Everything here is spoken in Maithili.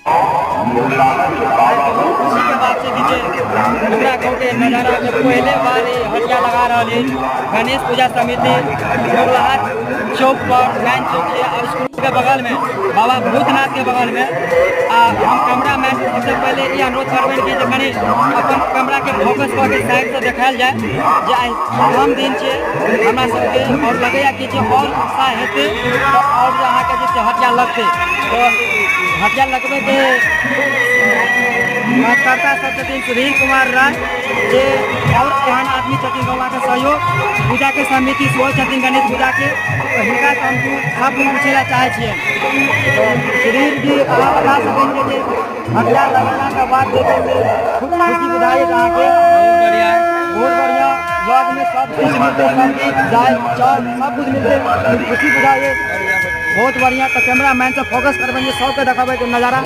बहुत खुशीके बात छै कि जे हमरा गाँवके नजारामे पहिले बार ई हटिया लगा रहल अछि गणेश पूजा समिति मुरलाहा चौक पर, मेन चौक छै आ इसकुलके बगलमे, बाबा भूतनाथके बगलमे। आ हम कैमरामैन सबसँ पहिले ई अनुरोध करबनि कि जे कनि अपन कैमराके फोकस कऽ के साइडसँ देखायल जाय जे आइ प्रथम दिन छै हमरा सबके, आओर लगैए कि जे आओर उत्साह हेतै तऽ आओर जे अहाँके जे छै हटिया लगतै। तऽ हटिया लगबैके कर्ता सब छथिन सुधीर कुमार राय, जे आओर एहन आदमी छथिन गाँवके सहयोग पूजाके समिति सेहो छथिन गणेश पूजाके। तऽ हिनकासँ हम सब पूछै लए चाहै छियै। तऽ सुधीर जी, अहाँ बता सकै छियै जे हटिया लगेलाके बाद जे छै से खूब खुशी बुझाइए अहाँके? बहुत बढ़िया। बहुत बढ़िया। लगमे सब किछु मिलतै, सब्जी, दालि, चाउर सब किछु मिलतै, खुशी बुझाइए? बहुत बढ़िया। तऽ कैमरा मैन से फोकस करबै जे सबके देखेबै नजारा।